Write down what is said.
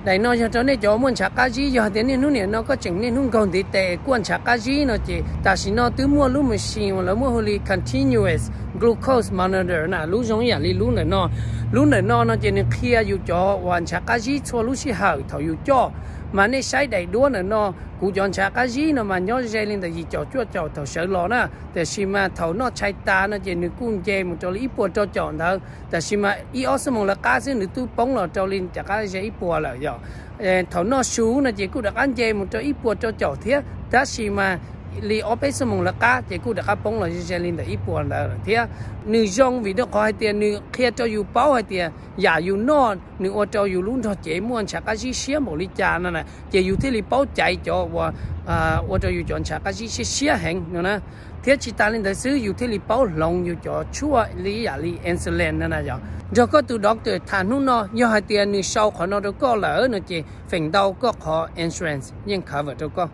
Daim no yog rau nej cov muaj ntshav qab zib, yog hais tias niaj hnub nim no koj tseem niaj hnub nkaug ntiv tes kuaj ntshav qab zib no ces tam sim no twb muaj lub machine uas lawv muab hu li continuous glucose monitor na, lub zoo ib yam li lub ntawm no. Lub ntawm no no ces nws qhia yus cov uas ntshav qab zib txhua lub sij hawm thaum yus coj. Mas nej saib daim duab ntawm no, kuv cov ntshav qab zib no mas nyob ze li ntawm yim caum cuaj caum thaum sawv los na, tiam sis mas thaum noj tshais tas no ces nws kuj nce mus rau li ib puas rau caum ntawd, tiam sis mas ib ob xuab moos lawv qab xwb nws twb poob los rau li rov qab ze ib puas lawm yom. Thaum noj su no ces kuj rov qab nce mus rau ib puas rau caum thiab, tab sis mas li ob peb xuab moos lawv qab ces kuj rov qab poob los ze li ntawm ib puas ntawd lawm thiab. Nws zoo vim rau qhov hais tias nws qhia rau yus paub hais tias yam yus noj nws ua rau yus lub nrog cev muaj ntshav qab zib siab npaum li cas no na, ces yus thiaj li paub caiv cov uas ua rau yus cov ntshav qab zib siab siab heev no na. Thiab tsis tas li ntawd xwb, yus thiaj li paub hloov yus cov tshuaj li ib yam li insulin no na yom. Nrog koj tus doctor tham hnub no, yog hais tias nws sau qhov no rau koj lawm no ces feem ntau koj qhov insurance yeej cover rau koj.